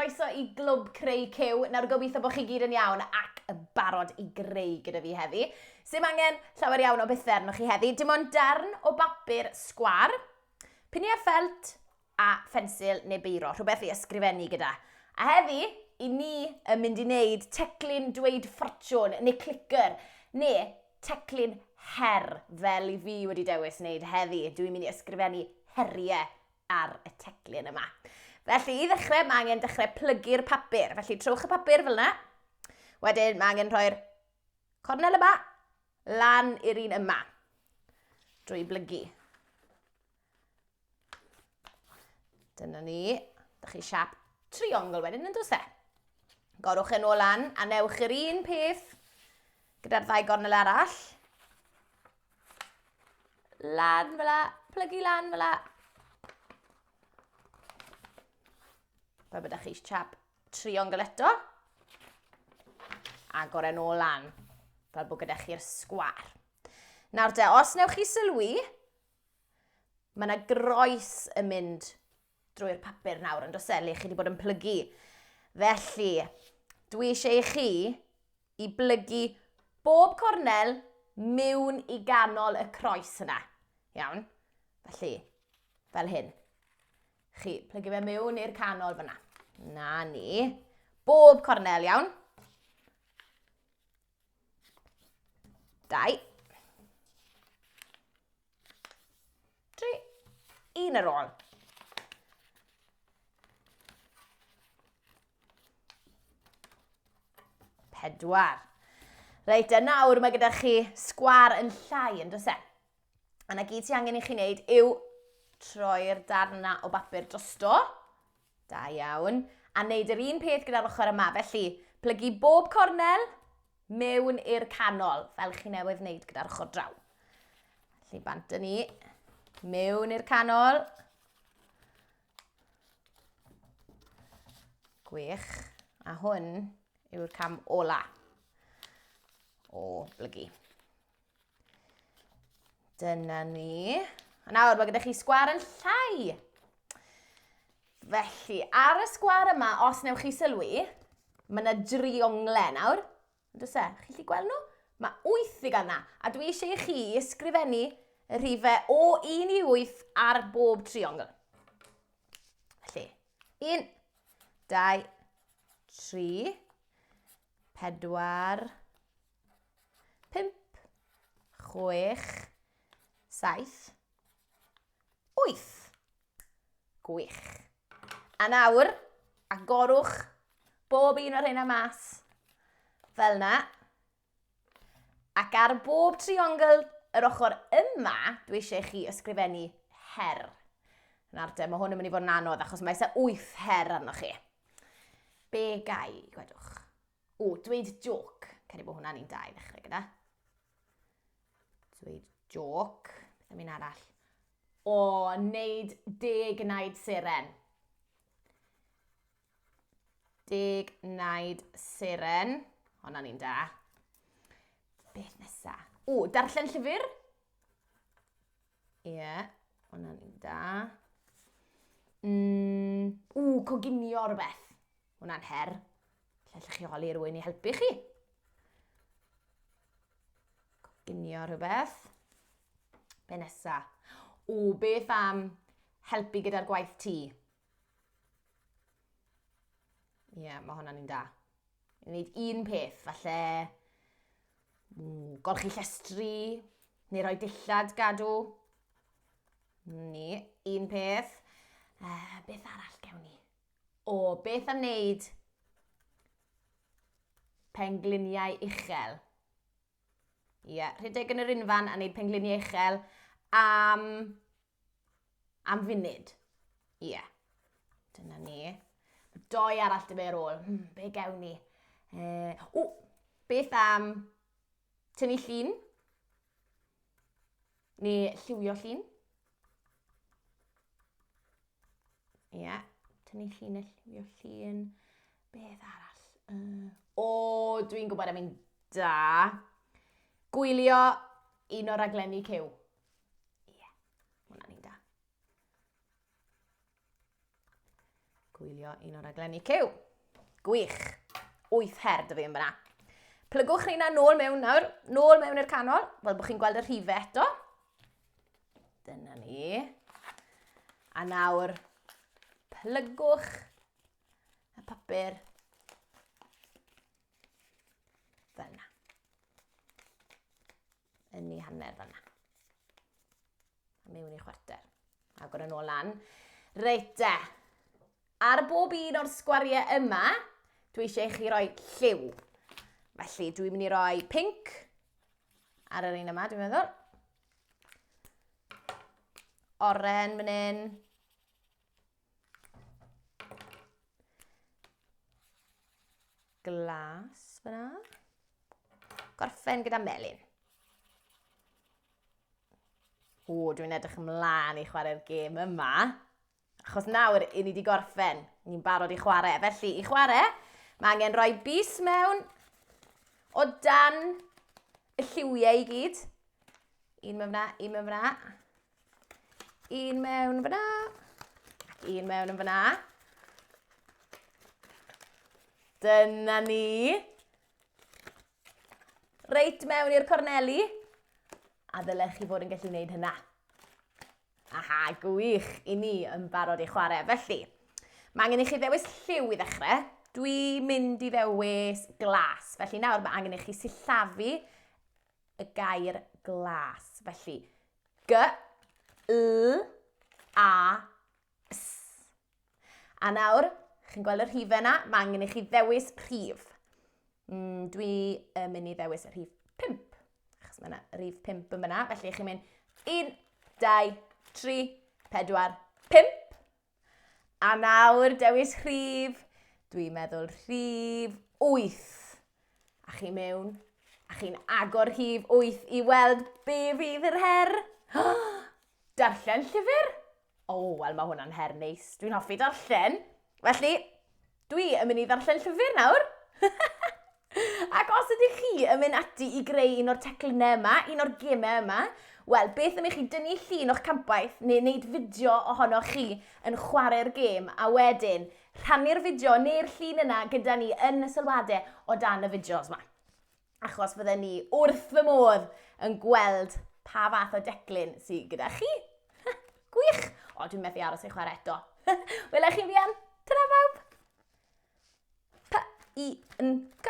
Croeso i Glwb Creu Cyw. Nawr gobeithio bod chi gyd yn iawn ac yn barod i greu gyda fi heddi. Sim angen llawer iawn o bethau arnoch chi heddi. Dim ond darn o bapur sgwar, piniau ffelt a phensil neu beiro, rhywbeth i ysgrifennu gyda. A heddi, i ni yn mynd i wneud teclyn dweud ffortiwn neu clicker neu teclyn her fel i fi wedi dewis wneud heddi. Dwi'n mynd i ysgrifennu heriau ar y teclyn yma. Felly, i ddechrau, mae angen dechrau plygu'r papur. Felly, trowch y papur fel yna. Wedyn, mae angen rhoi'r cornel yma lan i'r un yma drwy blygu. Dyna ni. Dych chi siap triongl wedyn yn does e? Gorwch yn ôl lan a newch yr un peth gyda'r ddau gornel arall. Lan fel la, plygu lan fel la. Fel bod chi siap triongl eto. Agor e'n ôl lan, fel bod gyda chi'r sgwar. Nawr te, os newch chi sylwi, mae yna groes yn mynd drwy'r papur nawr yn does e, le chi wedi bod yn plygu. Felly, dwi eisiau i chi i blygu bob cornel mewn i ganol y croes yna. Iawn? Felly, fel hyn. Chi plygu fe mewn i'r canol fyna. Na ni. Bob cornel, iawn? Dau. 3, un ar ôl. Pedwar. Reit, a nawr mae gyda chi sgwar yn llai yn does e? A na gyd sy'n angen i chi wneud yw troi'r darn yna o bapur drosto. Da iawn. A wneud yr un peth gyda'r ochr yma. Felly, plygu bob cornel mewn i'r canol, fel chi newydd wneud gyda'r ochr draw. Felly, bant â ni. Mewn i'r canol. Gwych. A hwn yw'r cam ola o blygu. Dyna ni. A nawr mae gyda chi sgwar yn llai. Felly, ar y sgwar yma, os newch chi sylwi, mae yna driongle nawr. Does e? Chi'n gallu gweld nhw? Mae 8 i gael yna. A dwi eisiau i chi ysgrifennu y rhifau o 1 i 8 ar bob triongl. Felly, 1, 2, 3, 4, 5, 6, 7, 8. Gwych. A nawr, agorwch bob un o'r hynna mas. Fel na. Ac ar bob triongl yr ochr yma, dwi eisiau chi ysgrifennu her. Nawr te, mae hwn yn mynd i fod yn anodd achos mae eisiau 8 her arnoch chi. Be gai, gwedwch? O, dweud joc. Credu bod hwnna'n un da i ddechrau gyda. Dweud joc. Beth am un arall? O, wneud deg naid seren. Deg naid seren. Hwnna'n un da. Beth nesa? O, darllen llyfr. Ie, yeah, hwnna'n un da. Mm, o, coginio rhywbeth. Hwnna'n her. Lle allwch chi holi rhywun i helpu chi? Coginio rhywbeth. Be nesa? O, beth am helpu gyda'r gwaith tŷ? Ie, yeah, mae hwnna'n un da. I wneud un peth, falle golchi llestri, neu rhoi dillad gadw. Ni, un peth. Uh, beth arall gewn ni? O, beth am wneud pengliniau uchel? Ie, yeah, rhedeg yn yr unfan a wneud pengliniau uchel am, am funud. Ie, yeah. dyna ni. Doi arall dy fe ar ôl. Hmm, be gewn ni? E, o, beth am tynnu llun? Neu lliwio llun? Ie, yeah. tynnu llun a lliwio llun. Beth arall? Uh, o, dwi'n gwybod am un da. Gwylio un o'r raglenni cyw. Ie, yeah, hwnna'n un da. Gwylio un o'r raglenni Cyw. Gwych. 8 her dy fi yn fyna. Plygwch rheina nôl mewn nawr, nôl mewn i'r canol, fel bod chi'n gweld y rhifau eto. Dyna ni. A nawr, plygwch y papur fel yna. Yn ei hanner fel yna. A mewn i chwarter. Agor yn ôl lan. Reit de. Ar bob un o'r sgwariau yma, dwi eisiau i chi roi lliw. Felly, dwi'n mynd i roi pink ar yr un yma, dwi'n meddwl. Oren fan hyn. Glas fyna. Gorffen gyda melyn. O, dwi'n edrych ymlaen i chwarae'r gêm yma. Achos nawr, i ni wedi gorffen. Ni'n barod i chwarae. Felly, i chwarae, mae angen rhoi bus mewn o dan y lliwiau i gyd. Un mewn fyna, un mewn fyna. Un mewn fyna. Ac un mewn yn fyna. Dyna ni. Reit mewn i'r corneli. A ddylech chi fod yn gallu gwneud hynna. Aha, gwych, i ni yn barod i chwarae. Felly, mae angen i chi ddewis lliw i ddechrau. Dwi'n mynd i ddewis glas. Felly nawr mae angen i chi sillafu y gair glas. Felly, G, L, A, S. A nawr, chi'n gweld y rhifau yna, mae angen i chi ddewis rhif. Dwi yn mynd i ddewis y rhif 5, achos mae yna rhif 5 yn fyna. Felly chi'n mynd 1, 2, 3, 4, 5. A nawr dewis rhif, dwi'n meddwl rhif 8. A chi mewn, a chi'n agor rhif 8 i weld be fydd yr her. Darllen llyfr? O, oh, wel mae hwnna'n her neis. Dwi'n hoffi darllen. Felly, dwi yn mynd i ddarllen llyfr nawr. Ac os ydych chi yn mynd ati i greu un o'r teclynnau yma, un o'r gemau yma, wel, beth am i chi dynnu llun o'ch campwaith neu wneud fideo ohonoch chi yn chwarae'r gêm a wedyn rhannu'r fideo neu'r llun yna gyda ni yn y sylwadau o dan y fideos yma. Achos fydden ni wrth fy modd yn gweld pa fath o declyn sydd gyda chi. Gwych! O, dwi'n methu aros i chwarae eto. Wela chi'n fuan. Tara bawb! P-I-N-K.